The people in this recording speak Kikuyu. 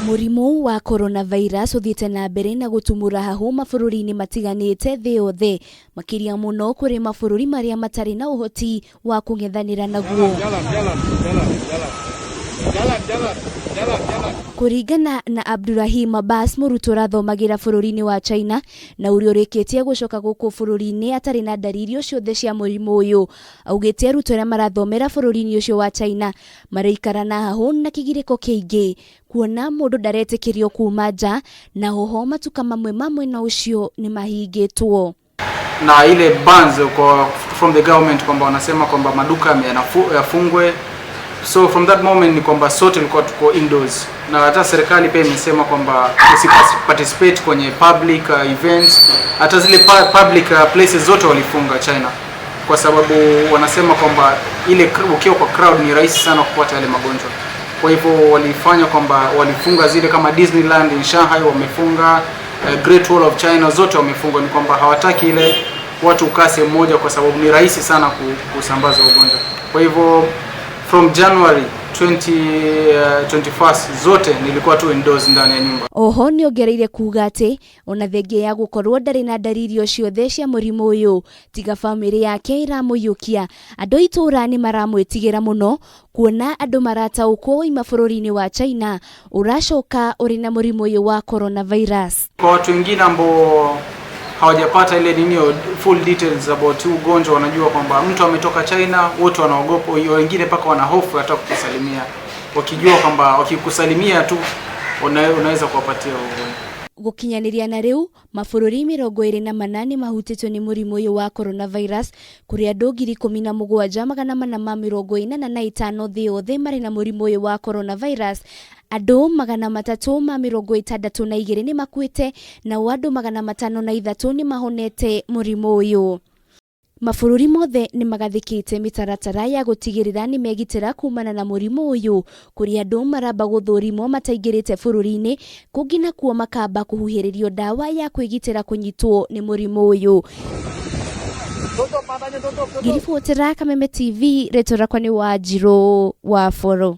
Mũrimũ wa coronavirus ũthiĩte na mbere na gũtumũra hahũ mabũrũri-inĩ matiganĩte thĩ yothe, makĩria mũno kũrĩ mabũrũri marĩa matarĩ na ũhoti wa kũng'ethanĩra naguo. Kũringana na Abdurahim Abbas, mũrutwo ũrathomagĩra bũrũri-inĩ wa China na ũrĩa ũrĩkĩtie gũcoka gũkũ bũrũri-inĩ atarĩ na ndariri o ciothe cia mũrimũ ũyũ, augĩte arutwo arĩa marathomera bũrũri-inĩ ũcio wa China maraikara na hahũ na kĩgirĩko kĩingĩ kuona mũndũ ndaretĩkĩrio kuma nja na oho matuka mamwe ma mwena ũcio nĩ mahingĩtwo. Na ile bans kwa from the government kwamba wanasema kwamba maduka yafungwe, so from that moment ni kwamba sote tulikuwa tuko indoors, na hata serikali pia imesema kwamba usi participate kwenye public events, hata zile public places zote walifunga China, kwa sababu wanasema kwamba ile ukiwa kwa crowd ni rahisi sana kupata yale magonjwa. Kwa hivyo walifanya kwamba walifunga zile kama Disneyland in Shanghai wamefunga, Great Wall of China zote wamefunga. Ni kwamba hawataki ile watu ukaa sehemu moja, kwa sababu ni rahisi sana kusambaza ugonjwa. Kwa hivyo from January 20, 21st zote nilikuwa tu indoors ndani ya nyumba. Oho nĩongereire kuga atĩ ona thengia ya gũkorwo ndarĩ na ndariri o ciothe cia mũrimũ ũyũ, tiga bamĩrĩ yake ĩramũiyũkia, andũ a itũũra nĩ maramwĩtigĩra mũno kuona andũ marataũkwo waima bũrũri-inĩ wa China ũracoka ũrĩ na mũrimũ ũyũ wa coronavirus. Kwa watu wengine ambao hawajapata ile nini full details about huu ugonjwa, wanajua kwamba mtu ametoka China, wote wanaogopa, wengine mpaka wana hofu hata kukusalimia, wakijua kwamba wakikusalimia tu unaweza kuwapatia ugonjwa. Gũkinyanĩria na rĩu, mabũrũri 24 nĩ mahutĩtio nĩ mũrimũ ũyũ wa coronavirus, kũrĩa andũ 17,485 thĩ yothe marĩ na mũrimũ ũyũ wa coronavirus. Andũ 362 nĩ makuĩte, nao andũ 503 nĩ mahonete mũrimũ ũyũ. Mabũrũri mothe nĩ magathĩkĩte mĩtaratara ya gũtigĩrĩra nĩ megitĩra kumana na mũrimũ ũyũ, kũrĩa andũ maramba gũthũrimwo mataingĩrĩte bũrũri-inĩ, kũngĩ nakuo makamba kũhuhĩrĩrio ndawa ya kwĩgitĩra kũnyitwo nĩ mũrimũ ũyũ. Ngĩribotera Kameme TV, rĩtwa rĩakwa nĩ Wanjirũ wa Boro.